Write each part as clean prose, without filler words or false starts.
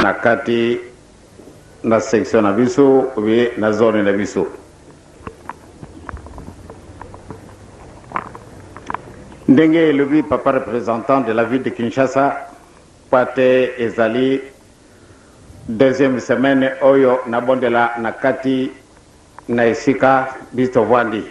Na kati na section na biso ou bien na zone na biso. Ndenge elobi papa representant de la ville de Kinshasa, mpo te ezali deuxième semaine oyo nabondela na kati na esika biso tovandi.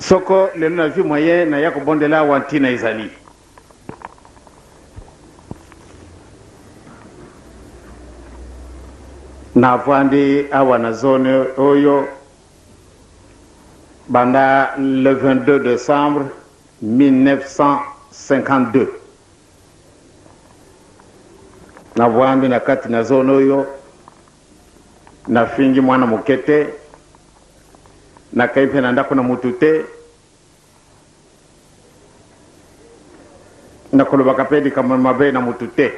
Soko lelo nazwi moyen naya kobondela awa, ntina ezali navandi awa na zone oyo banda le 22 décembre 1952. Navandi na kati na zone oyo, nafingi mwana moke te, nakei mpe na ndako na mutu te, nakolobaka mpe likambo mabe na mutu te.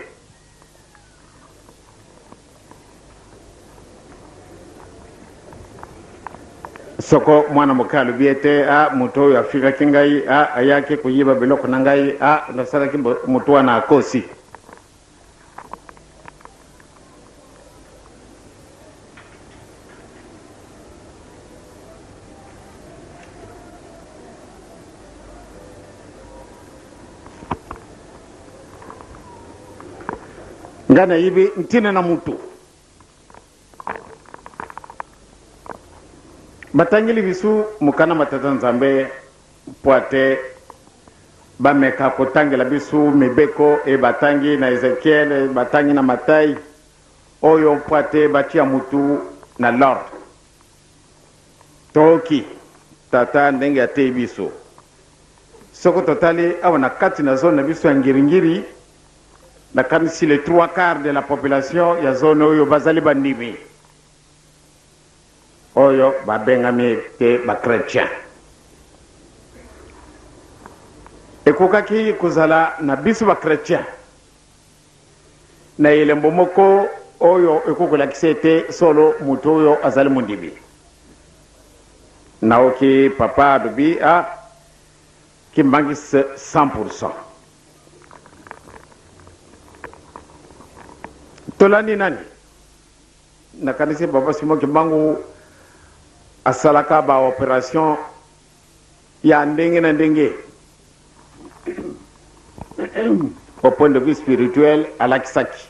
Soko mwana moke alobi ete a moto oyo afingaki ngai, a ayaki koyiba biloko na ngai, a nasalaki, moto wana akosi. Ngai nayebi ntina na moto. Batangeli biso mokanda ma Tata Nzambe mpo ate bameka kotangela biso mibeko e batangi na Ezekiel, batangi na Matai, oyo mpo ate batia mutu na l'ordre. Toki Tata ndenge ateyi biso. Soko totali awa na kati na zone na biso ya Ngiringiri, nakanisi les 3/4 de la population ya zone oyo bazali bandimi oyo babengami te ba chrétien. Ekokaki kozala na biso ba chrétien na elembo moko oyo ekoki kolakisa ete solo moto oyo azali mondimi. Naoki papa alobi a Kimbanguiste 100%. Tolandi nani? Nakanisi papa Simon Kimbangu asalaka ba operation ya ndenge na ndenge au point de vue spirituel. Alakisaki,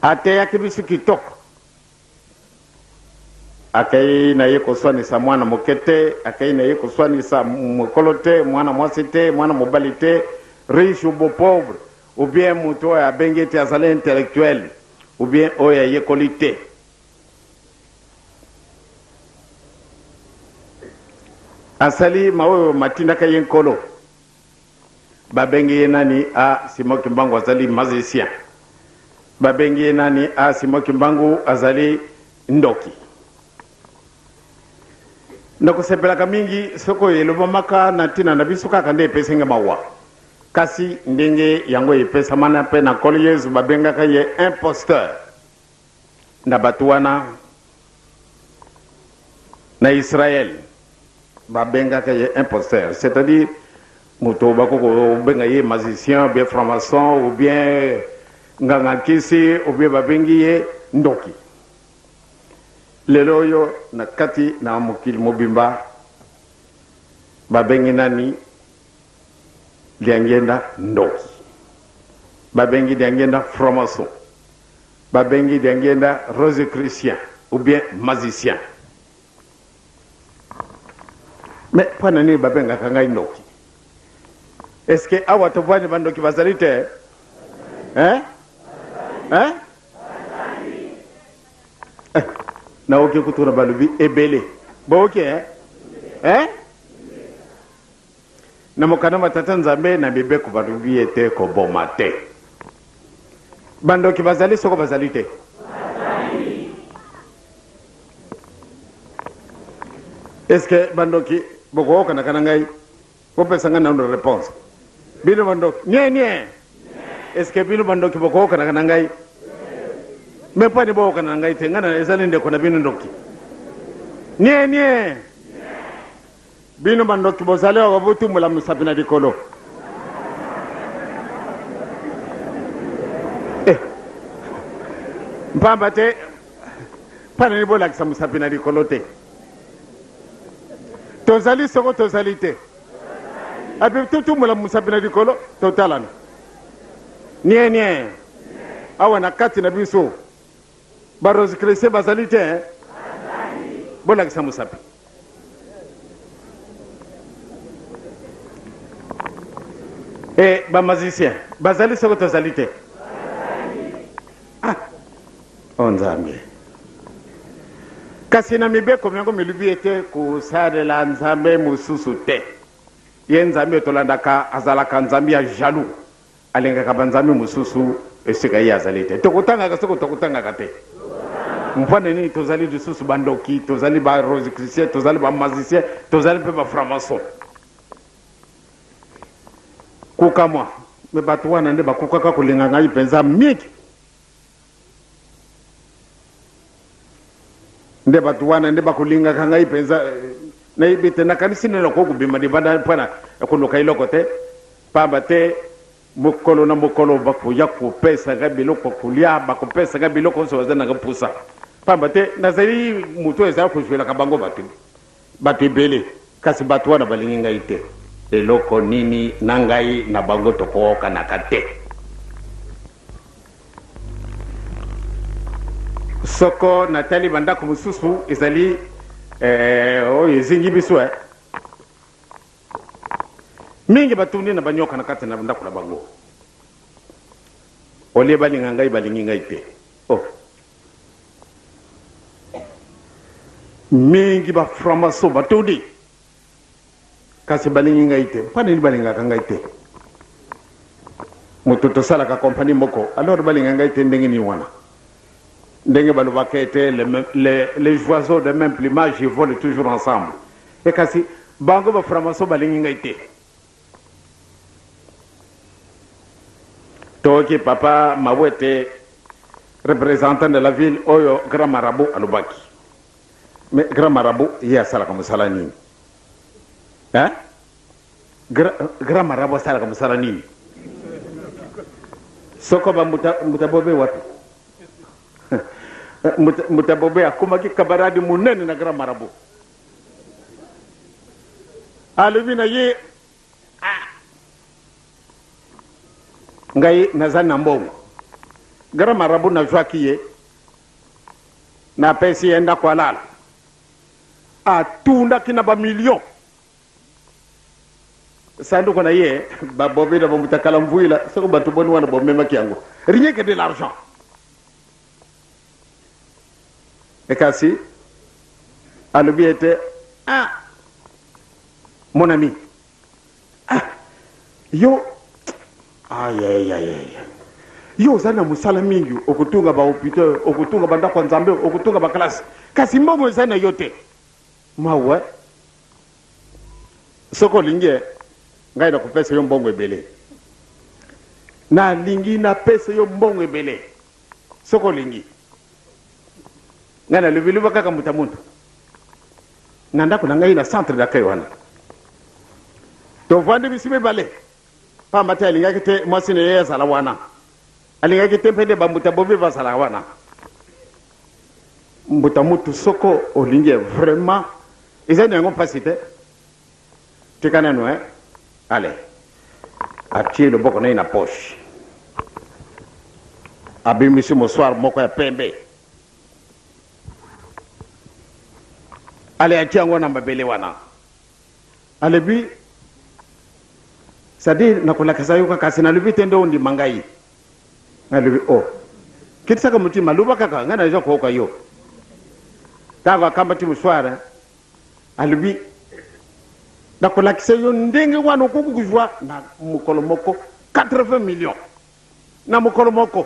ateyaki biso kitoko. Akei na ye koswanisa mwana moke te, akei na ye koswanisa mokolo te, mwana mwasi te, mwana mobali te, riche ou pauvre, ou bien moto oyo abengi ete azali intellectuel, ou bien oyo ayekoli te. Asali maoyo matindaka ye Nkolo. Babengi ye nani? A Simon Kimbangu azali magicien. Babengi ye nani? A Simon Kimbangu azali ndoki. Nakosepelaka mingi soki oyo elobamaka na ntina na biso kaka nde epesi nga mawa. Kasi ndenge yango epesamana mpe na Nkolo Yezu, babengaka ye imposteur na bato wana na Israël. Babengaka ye imposteur, c'est-à-dire moto bakoki kobenga ye magicien, ou bien franc-maçon, ou bien nganga nkisi, ou bien babengi ye ndoki. Lelo oyo na kati na mokili mobimba babengi nani? Diangienda ndoki, babengi Diangienda franc-maçon, babengi Diangienda rosicrucien ou bien magicien. Mais mpo na nini babengaka ngai ndoki? Est-ce que awa tovandi bandoki bazali te? Hein? Hein? Eh, naoki kutuna balobi ebele. Boyoki, eh? Eh? Na mokanda ma Tata Nzambe na mibeko balobi ete koboma te. Bandoki bazali soko bazali te? Est-ce que bandoki bokoyokanaka na ngai? Bopesa ngai nano réponse. Bino bandoki, nie nie. Est-ce que bino bandoki bokoyokanaka na ngai? Me mpani boyokana na ngai te? Ngai na ezali ndeko na bino ndoki. Nie nie! Bino bandoki bozali awa botumbola mosapi na likolo. Eh. Mpamba te mpo nini bolakisa mosapi na likolo te? Tozali soko tozali te. Ape totumbola mosapi na likolo totalana. Nie nie. Awa na kati na biso Ba Rosicruciens bazali te eh? Bolakisa mosapi. Eh, ba magiciens bazali soko tozali te? Ah, oh Nzambe. Kasi na mibeko myango milubi ete kosalela Nzambe mosusu te. Ye Nzambe tolandaka azalaka Nzambe ya jaloux. Alingaka ba nzambe mosusu esika ye azali te. Tokotangaka soko tokotangaka te? Mpo na nini tozali lisusu bandoki, tozali ba rosicruciens, tozali ba magiciens, tozali mpe ba franc-maçons? Kokamwa, me bato wana nde bakokaka kolinga ngai mpenza mingi. Nde bato wana nde bakolingaka ngai mpenza. Nayebi te, nakanisi nde nakoki kobima libanda mpo na koluka eloko te, mpamba te mokolo na mokolo bakoya kopesa ngai biloko ya kolia, bakopesa ngai biloko nyonso baza na ngai mposa, mpamba te nazali moto oyo ezali kozwelaka bango bato, bato ebele, kasi bato wana balingi ngai te. Eloko nini na ngai na bango tokoyokanaka te? Soko natali bandako mosusu ezali eh, oyo ezingi biso eh. Mingi batundi na banyoka na kati na ndako na bango. Olie balinga ngai balingi ngai te. Oh. Mingi ba franc-maçon batundi Kasi balingi ngai te. Mpo nini balingaka ngai te? Moto tosalaka kompani moko, alors balinga ngai te ndenge nini wana? Ndenge balobaka ete les oiseaux de même plumage volent toujours ensemble. E kasi bango ba franc-maçon balingi ngai te. Toyoki papa Mawete, representant de la ville oyo grand marabout alobaki. Mais grand marabout ye asalaka mosala nini? Hein? Grand, grand marabout asalaka mosala nini? Soko ba mbuta, mbuta bobe wapi? Mbuta, mbuta bobe akomaki kabaradi monene na grand marabout. Alobi na ye ah, ngai naza na mbongo. Grand marabout nazwaki ye Napesi ye ndako alala. Atundaki na ba millions. Sanduku na ye ba bobi na ba mutakala mvuila soko bato boni wana bomemaki yango. Rien que de l'argent. Kasi alobi ete ah mon ami Ah yo ayayayaya yo oza na mosala mingi okotunga ba hopitaux okotunga ba ndako ya nzambe okotunga ba classe kasi mbongo eza na yo te mawa soki olingi eh, ngai nakopesa yo mbongo ebele nalingi napesa yo mbongo ebele soki olingi ngai nalobi loba kaka moto ya moto na ndako na ngai na centre d'accueil wana tovandi biso mibale pamba te alingaki te mwasi na ye azala wana alingaki te mpe nde bambuta bobe bazala wana mbuta mutu soko olingi vraiment eza na yango mpasi te tika nanu eh? ale atie loboko na ye na poche abimisi mosware moko ya pembe Ale atie yango na mabele wana. Alobi, c'est-à-dire nakolakisa yo kaka kasi nalobi te nde ondima ngai. Nalobi oh. Kitisaka motima, loba kaka ngai naza koyoka yo. Ntango akambati mouchoir, alobi nakolakisa yo ndenge wana okoki kozwa na mokolo moko 80 millions na mokolo moko.